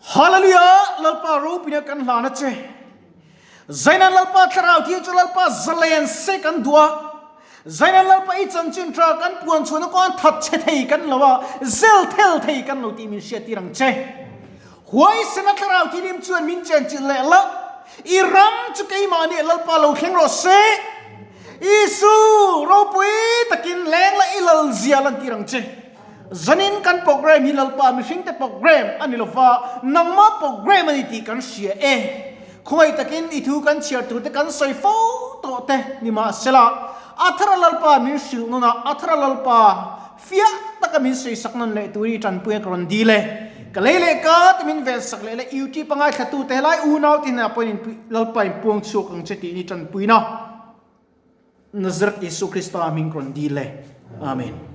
Hallelujah! Lalpa ropuina kan hlan a che. Zainan Lalpa thlarau thiang chu Lalpa zalen se kan duh a. Zainan Lalpa i chanchin tha kan puan chhuahna kawng that chhe thei kan lo a, zel thel thei kan lo tih min hriattir ang che. Huaisena thlarau thianghlim chuan min chenchilh leh la, i ram chu keimah nih Lalpa lo thleng rawh se. Isu, ropui takin leng la i lal zia lantir ang che. Zanin kan program hi Lalpa mihringte program a ni lova, nangma program a ni tih kan hria e. Khawngaih takin i thu kan chhiar turte kan sawi fo tawh te nimahsela, a thara Lalpa min hrilh nawn a, a thara Lalpa fiah taka min sawisak nawn leh tur hi tanpuia ka rawn dil e. Ka lei leh ka te min vensak leh leh YouTube a ngaithlatute helai unau te hnenah pawhin Lalpa inpuang chhuak ang che tiin i tanpuina. Nazareth Isu Krista hming ka rawn dil e. Amen.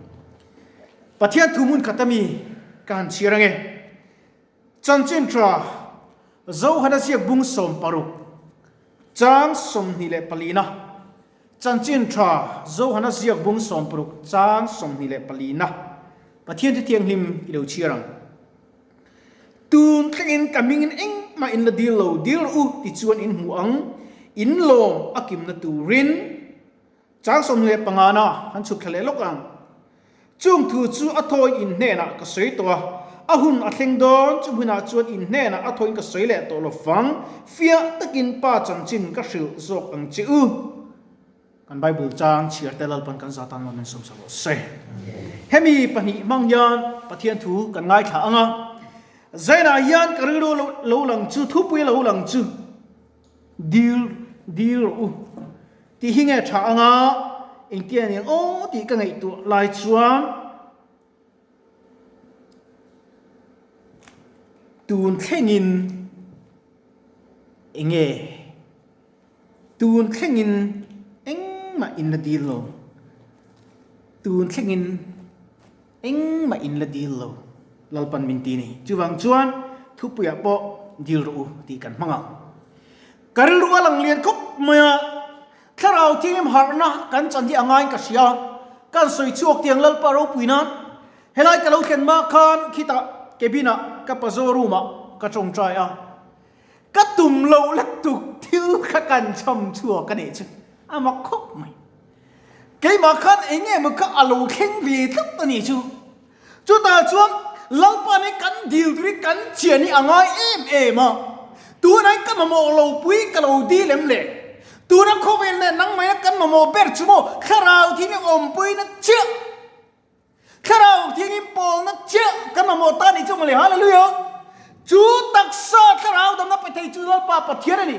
Pathian thu hmun khat ami ka han chhiar ange. Chanchin tha Zohana ziak bung 60 chang 24 na. Chanchin tha Zohana ziak bung 60 chang 24 na. Pathian thu thianghlim i lo chhiar ang. Tun thlengin ka hmingin engmah in la dil lo, dil rawh u tichuan in hmu ang, in lawm a kimna turin. Chang 15 na han chhuk thla leh lawk ang. Chung thu chu a thawiin in hnenah ka sawi tawh a, a hun a thleng dawn, chung hunah chuan in hnenah a thawiin ka sawi leh tawh lo vang, fiah takin Pa chanchin ka hrilh zawk ang che u. Kan Bible chang chhiar te Lalpan kan za tan min sawm sak rawh se. Hemi pahnih hmang hian Pathian thu kan ngaithla ang a, Zainah hian ka rilru lo lang chu, thupui lo lang chu dil dil rawh u tih hi nge tha ang a, engtia nen aw tih ka ngaihtuah lai chuan tun thlengin enge Tun thlengin engmah in la dil lo. Tun thlengin engmah in la dil lo. Lalpan min ti ni. Chuvang chuan thupuiah pawh dil rawh u tih kan hmang ang. Ka rilru a lang lian khawp mai a, Thlarau Thianghlim harhna kan chan hi a ngaiin ka hria. Kan sawi chhuak tiang Lalpa ropui nan. Helai ka lo thlen mah khan khitah cabin-ah ka pazaw room-ah ka tawngtai a. Ka tum loh lutuk thil kha kan chham chhuak a nih chu a mak khawp mai. Keimah khan eng nge maw kha a lo thleng ve tlat a nih chu. Chutah chuan Lalpa nih kan dil tur hi kan chian hi a ngai em em a. Tunah hian ka mamawh lo pui ka lo dil em le? Tuna khawvel nen nangmahina kan mamawh ber chu maw thlarau thing hi awmpuina chiah. Thlarau thiangin pawlna chiah kan mamawh ta nih chu mawle. Hallelujah! Chu taksa thlarau damna pe thei chu Lalpa Pathian a ni.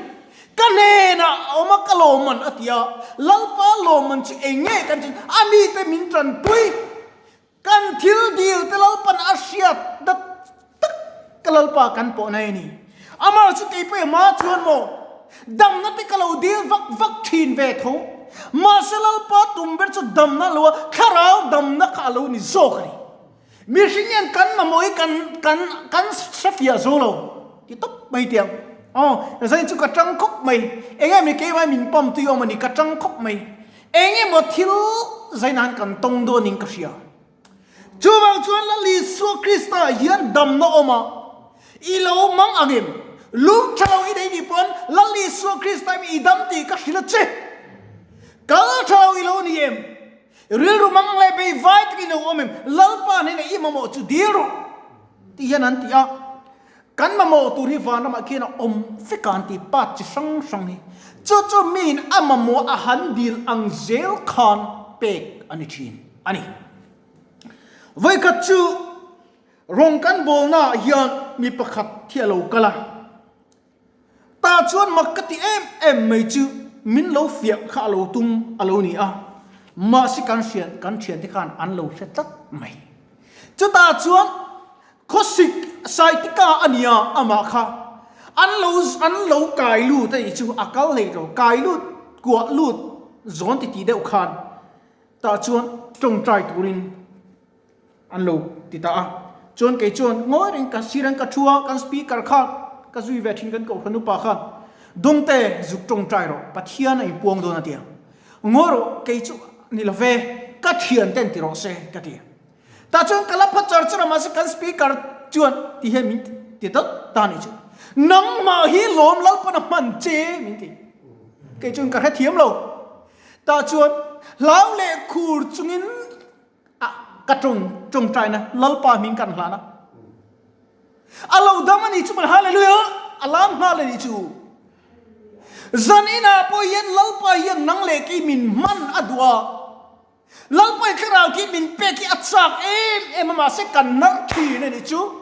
Ka hnenah a awm a, ka lawmman a ti a. Lalpa lawmman chu eng nge kan chin? A mite min tanpui. Kan thil dil te Lalpan a hriat na tak ka Lalpa kan pawh nai a ni. Amah chu kei pawh i hma chuan maw damna te ka lo dil vak vak thin ve tho. Mahse Lalpa tum ber chu damna lo a, thlarau damna kha a lo ni zawk a ni. Mihring hian kan mamawh hi kan kan kan hrefiah zo lo ti tawp mai teh ang. Aw, zai chu ka tang khawp mai. Enge mi keimah min pump tui awm a ni, ka tang khawp mai. Engemaw thil zai nan kan tawng dawnin ka hria. Chuvang chuan Lal Isua Krista hian damna awm a, i lo mang ang em? Lung tha lo i nei nih pawn Lal Isua Krista hi i dam tih ka hrilh a che. Kal tha lo i lo ni em? Rilru mang ang leh bei vai takin i lo awm em? Lalpa hnenah i mamawh chu dil rawh tih hian an ti a. Kan mamawh tur hi vanramah khian a awm vek a an ti part chi hrang hrang hi. Chu chu miin a mamawh a han dil ang zel khan pek a ni thin a ni. Vawikhat chu rawng kan bawlnaah hian mi pakhat hi a lo kal a. Tah chuan mak ka ti em em mai chu min lo fiah kha a lo tum a lo ni a. Mahse kan hriat kan thiante khan an lo hre tlat mai. Chutah chuan Khawsik Saitika a nia amah kha an lo an lo kai lut a nih chu a kal hlei lo kai lut kuah lut zawn ti tih deuh khan tah chuan tawngtai turin an lo ti ta a chuan kei chuan ngawi reng ka sir an ka thu a kan speaker kha ka zui ve thin kan kohhran upa khan dawngte zuk tawngtai rawh Pathian a inpuang dawn a tia ngawi rawh kei chu ni lo ve ka thian ten ti rawh se ka ti. Tah chuan ka la pha char char a mahse kan speaker chuan ti hian min ti dawt. ta ni chu. Nangmah hi lawm Lalpan a hman che min ti. Kei chuan ka hrethiam lo. Tah chuan hlau leh khur chungin a ka tawng tawngtaina Lalpa hming kan hlan a. A lo dam a nih chu man Hallelujah a lam nghal a nih chu. Zan inah pawh hian Lalpa hian nang leh kei min hman a duh a. Lalpa i thlarau khi min pek hi a chak em em a mahse kan nar thin a nih chu.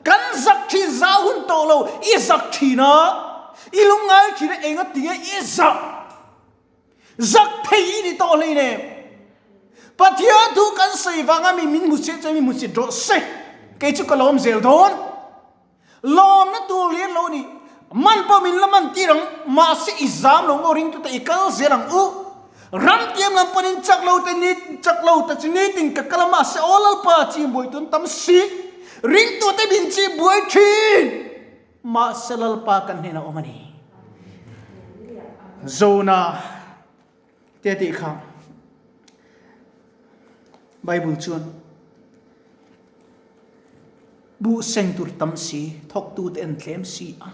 Kan zak thin zau hun tawh lo i zak thin a, i lungngai thin a enga tinge i zak. Zak thei i ni tawh hlei nem. Pathian thu kan sawi vanga mi min hmu se chuan mi hmu sit rawh se. Kei chu ka lawm zel dawn. Lawmna tur lian lo ni. Man pawh min la man tir ang, mahse i zam lo maw ringtute i kal zel ang u. Ram tiam lam panin chak lo te ni chak lo ta chu nitin ka kal a mahse aw Lalpa chi buai tun tam si. Ringtute min chi buai thin. Mahse Lalpa kan hnenah awm a ni. Zona te tih kha Bible chuan Buh seng tur tam si, thawktute an tlem si a.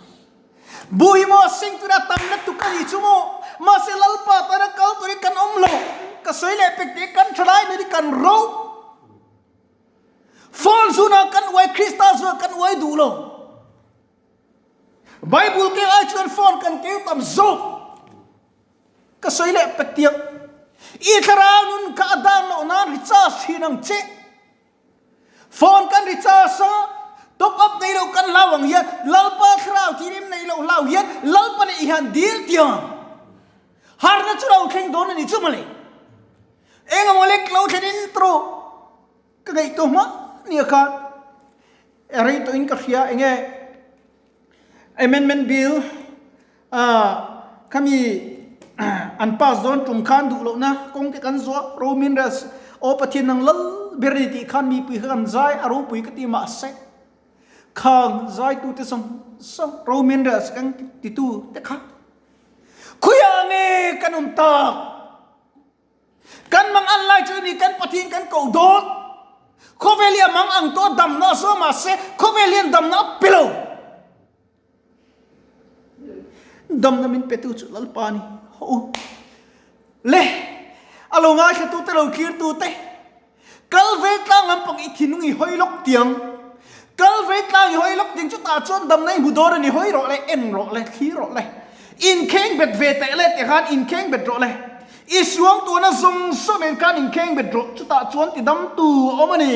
Buh hi maw seng tura tam na tuk a ni chu maw? Mahse Lalpa tana kal turin kan awm lo. Ka sawi leh pek tih kan tha lai ni kan ro. Phone zunah kan uai Krista zunah kan uai duh lo. Bible keu ai chuan phone kan keu tam zawk. Ka sawi leh pek tiang. I thlarau nun kha a dan loh nan recharge thin ang che. Phone kan recharge a, top up nei loh kan hlau ang hian Lalpa thlarau thirim nei loh hlau hian Lalpa nih hian dil tiang harna chu lo thleng dawn a ni chu mawle. Eng emaw lek lo thlen in tawh ka ngaihtuah hma nia khan rei tawh in ka hria enge Amendment Bill khami an pass dawn tum khan duh lohna kawng te kan zuah Roman res aw Pathian nang lal ber a ni tih khan mipui kha kan zai a ropui ka ti mahse khang zaitu te zawng zawng Roman res kan titu te kha khawiah nge kan awm tak? Kan mang an lai chu ni kan Pathian kan koh dawn. Khawvel hi a mang ang tawh damna a zawm mahse khawvel hian damna a pe lo. Damna min petu chu Lalpa ni. Haw u. Le a lo ngaithla tu te lo thlir tu te kal ve tlang lampang i thinlung i hawi lawk tiang. Kal ve tlang i hawi lawk tiang chutah chuan damna i hmu dawn a ni hawi rawh le en rawh le thlir rawh le. Inkheng bet ve teh le tih khan inkheng bet rawh le. I suang tuahna zawng zawng nen khan inkheng bet rawh, chutah chuan ti dam tu a awm a ni.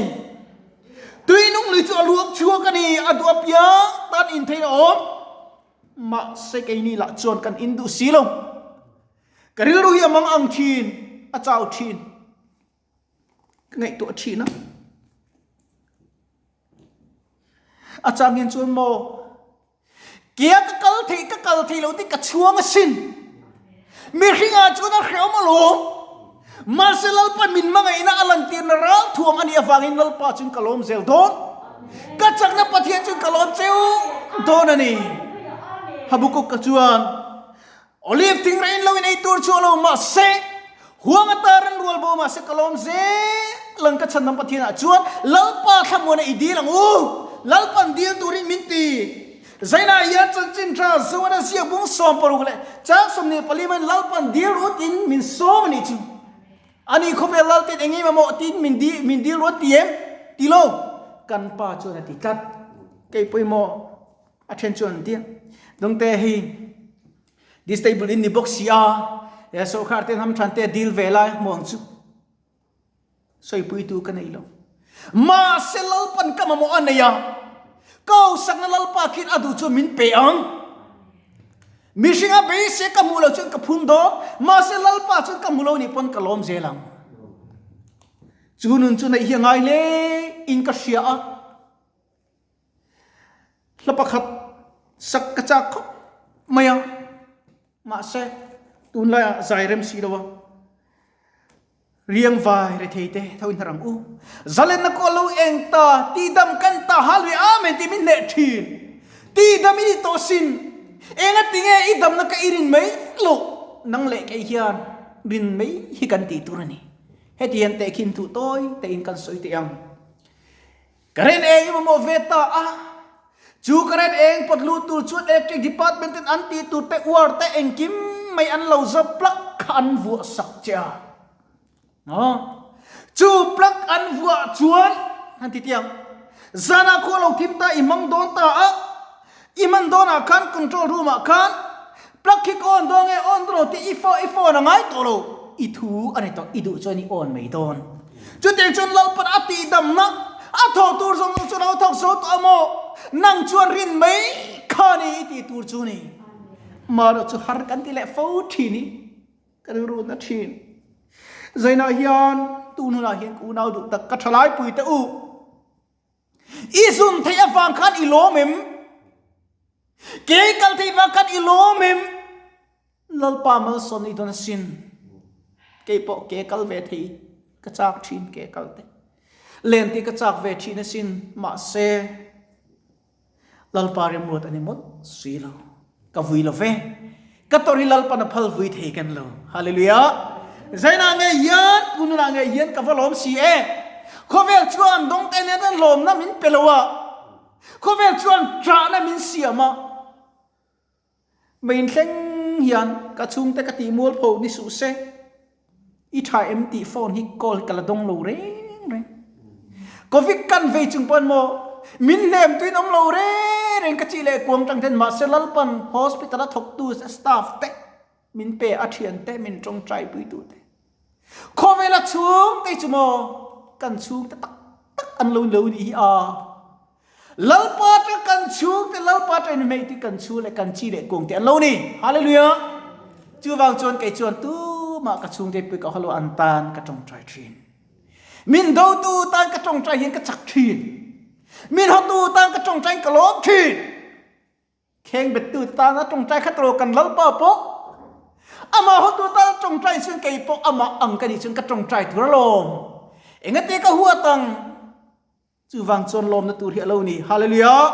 Tui nung lui chu a luak chhuak a ni, a duh apiang tan intheih a awm. Mahse keini lah chuan kan in duh si lo. Ka rilru hi a mang ang thin, a chau thin. Ka ngaihtuah thin a. A chang hian chuan maw Kia ka kal thei ka kal thei lo tih ka chhuang asin. Mihringah chuan a hreawm alawm. Mahse Lalpa min hmangaihna a lantirna ral thuam a nih avangin Lalpa chuan ka lawm zel dawn. Ka chakna Pathian chuan ka lawm cheu dawn a ni. Habakkuk ka chuan Olive thing rain lo in ei tur chu a lo mahse huang ata ran rual bo mahse ka lawm zel ang ka chhandam Pathianah chuan Lalpa thlamuana i dil ang u Lalpan dil turin min ti Zainah hian chanchin tha Zoana ziak bung 60 leh chang 24 main Lalpan dil ru tin min sawm a nih chu ani khawvel lal ten eng emaw tin min dil min dil ru a ti em ti lo kan pa chuan a ti tlat kei pawimawh A then chuan an ti a, Dawngte hei disable in ni bawk si a, he sawrkhar ten hamthan te deal ve lai hmu ang chu sawipuitu ka nei lo. Mahse Lalpan ka mamawh a nei a, ka hausakna Lalpa khian a duh chuan min pe ang. Mihringa beisei ka hmuh loh chuan ka phun dawn, mahse Lalpa chuan ka hmu lo nih pawn ka lawm zel ang. Chu nun chu neih hi a ngai hle in ka hria a. Hla pakhat sak ka chak khawp mai a, mahse tunlaiah zai rem si lo a, riang vai rethei te tho in har ang u. Zalenna kaw lo eng ta, tihdam kan ta halui amen tih min hneh thin. Tihdam i ni tawh sin, enga tinge i damna ka i rin mai loh, nang leh kei hian rin mai hi kan tih tur a ni. Heti hian tehkhin thuh tawi tein kan sawi teh ang. Ka rin eng i mamawh ve ta a. Chu current eng pawt luh tur chuan electric department ten an tih tur te uar te engkim mai an lo zawp plug kha an vuah sak che a. Chu plug an vuah chuan han ti tiang zanah khua lo thim ta i hmang dawn ta a, i hman dawnah khan control room ah khan plug khi ka on dawn nge on dawn lo tih i i phone a ngai tawh lo, i thu a ni tawh i duh chuan i on mai dawn. Chutiang chuan Lalpan a tihdamna a thawh tur zawng zawng chu lo thawk zo tawh a maw? Nang chuan rin mai kha ni i tih tur chu ni. Marawh chu har kan ti leh fo thin i ka rilru na thin. Zainah hian tun hunah hian ka unau duh tak ka thalai pui te u. I zun theih avang khan i lawm em? Ke i kal theih vang khan i lawm em? Lalpa malsawm i dawn asin. Kei pawh ke kal ve thei ka chak thin ke kal te. Len te ka chak ve thin asin. Mahse, Lalpa remruat a ni mawlh si lo. Ka vui lo ve. Ka tawrh hi Lalpan a phal vui thei kan lo. Hallelujah. Zainah nge hian, pununah nge hian ka va lawm si e. Khawvel chuan dawng te nena lawmna min pe lo a. Khawvel chuan ṭahna min siam a. Mein thleng hian ka chhungte ka tih mualpho ni suh se. I tha em tih phone hi call ka la dawng lo reng reng. Covid kan vei chung pawn maw min hnem tuin awm lo reng reng ka chi leh kuang tang ten mahse Lalpan hospital a thawktu staff te min pe a thian te min tawngtai pui tu te. Khawvela chhung te chu maw kan chhung te tak tak an lo lo ni hi a. Lalpa ta kan chhung te Lalpa ta in hmei ti kan chhu le kan chi le kuang te an lo ni. Hallelujah. Chuvang chuan kei chuan tu mah ka chhung te pui ka halo an tan ka tawngtai thin. Min do tu tan ka tawngtai hian ka chak thin. Min hotu tan ka tawngtai ka lawm thin. Kheng bettu tana tawngtai kha tawh kan Lalpa pawh amah hotu tana tawngtai chuan kei pawh amah ang ka nih chuan ka tawngtai tur alawm. Engate ka huat ang? Chuvang chuan lawmna tur hi a lo ni. Hallelujah!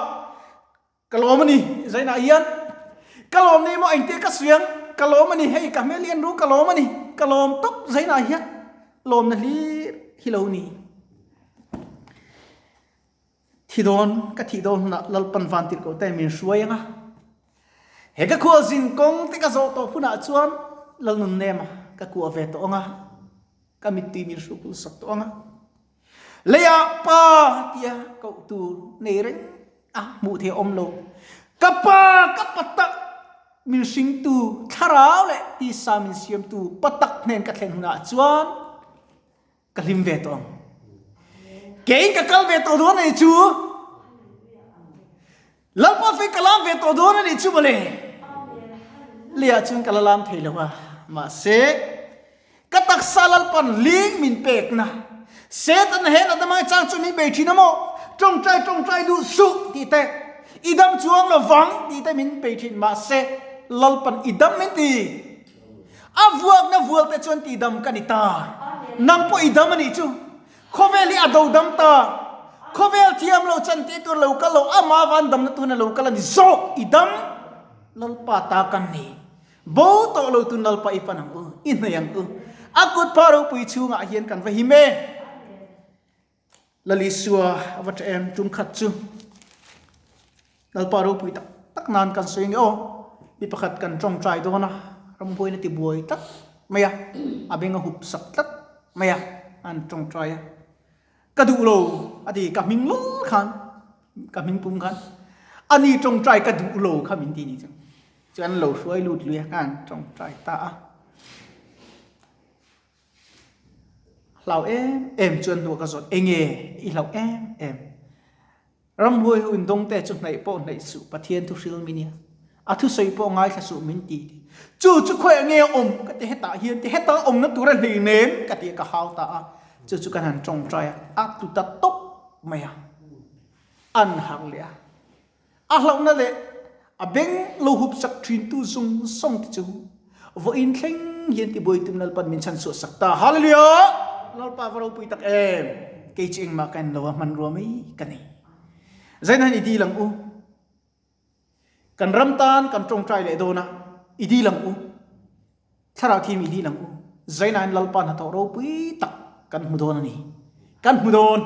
Ka lawm a ni. Zainah hian ka lawm ni maw engte ka suiang ka lawm a ni. Hei ka hmel hian ru ka lawm a ni. Ka lawm tawp zainah hian lawmna hlir hi lo ni. Thi dawn, ka thih dawn hunah Lalpan vantirhkoh te min hruai ang a. He ka khualzin kawng te ka zawh tawh hunah chuan Lalnun nema ka kuah ve tawh ang a, ka mittui min hruk sak tawh ang a. Leiah pa tia koh tur nei reng a hmuh theih a awm lo. Ka pa, ka pa tak min hringtu, thlarau leh tisa min siamtu pa tak hnen ka thlen hunah chuan Ka hlim ve tawh ang. Keiin ka kal ve tawh dawn a nih chu. Lalpa fei ka lam ve tawh dawn a nih chu mawle. Leiah chuan ka la lam thei lo a. Mahse, ka taksa Lalpan ling min pekna. Satan he natna hmanga chang chu min bei thin a maw? Tawngtai tawngtai duh suh tih te, i dam chuang lo vang tih te min bei thin. Mahse, Lalpan i dam min ti. A vuakna vual te chuan tihdam ka ni ta. Nang pawh i dam a nih chu. Khawvel hi a do dam ta. Khawvel thiam lo chan tih tur lo kal lo, ama van damna tuna lo kal a ni zawk. I dam Lalpa ta kan ni. Bo tawh lo tun Lalpa i pan ang u, i hnaih ang u. A kut pha ropui chhungah hian kan va him e. Lal Isua a va ṭha em? Ṭum khat chu Lalpa ropui tak tak nan kan sawi nge aw. Mi pakhat kan ṭawngṭai dawn a, ramhuain a ti buai tlat mai a, a beng a hup sak tlat mai a, an ṭawngṭai a. Ka duh lo a ti, ka hming lul khan, ka hming pum khan, ani ṭawngṭai ka duh lo kha min ti ni chu. Chuan an lo hruai lut lui a, khan ṭawngṭai ta a. Hlau em em chuan hnuah ka zawt, Enge i hlauh em em? Ramhuai ho in dawngte chu hnaih pawh hnaih suh, Pathian thu hril mi nia. A thusawi pawh ngaithla suh min ti. Chu chu khawiah nge a awm? Ka ti hetah hian ti, heta awmna tur a hlei nem ka ti a, ka hau ta a. Chu chu kan han tawngtai a, a tlu ta tawp mai a. An harh leh a. A hlauhna leh a beng lo hup sak thintu zawng zawng te chu vawiin thleng hian tibuai tum Lalpan min chhan chhuah sak ta. Hallelujah! Lalpa va ropui tak em! Kei chu engmah ka en lo a, hmanrua mai ka nei. Zaina hian i dil ang u. Kan ram tan kan tawngtai leh dawn a, i dil ang u. Thlarau thim i dil ang u. Zainain Lalpa hnathawh ropui tak kan hmu dawn a ni. Kan hmu dawn.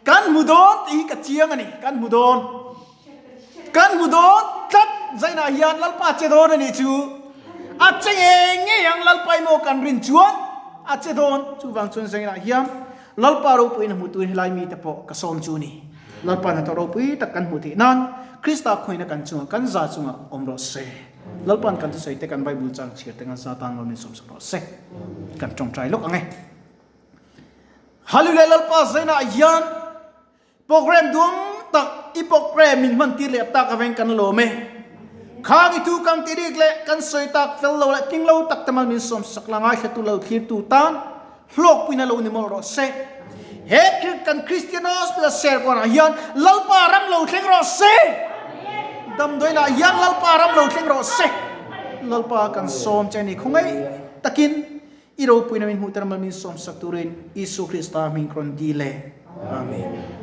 Kan hmu dawn tih hi ka chiang a ni. Kan hmu dawn. Kan hmu dawn tlat zainah hian Lalpa che dawn a nih chu. A che ngei ngei ang Lalpa emaw kan rin chuan a che dawn. Chuvang chuan zainah hian Lalpa ropuiin a hmuh turin helai mite pawh ka sawm chu a ni. Lalpa hnathawh ropui tak kan hmuh theih nan Krista khawiina kan chungah kan za chungah awm rawh se. Lalpa'n kan thusawi te kan Bible chang chhiar te kan za tan lo min sawmsak rawh se. Kan tawngtai lawk ang e. Hallelujah Lalpa zainah hian Program duam tak i program min hman tir leh tak aveng kan lawm e. Khang i thu kan ti rik leh kan sawi tak fel lo leh tling lo tak te mal min sawm sak la ngaihla tu lo thlir tu tan hlawkpuina lo ni mawlh rawh se. He kan Christian Hospital Serkawnah hian Lalpa ram lo thleng rawh se. Damdawiinah hian Lalpa ram lo thleng rawh se. Lalpa kan sawm che a ni khawngaih takin I ropuina min hmuhter mal min sawmsak turin Isu Krista hming ka rawn dil e. Amen.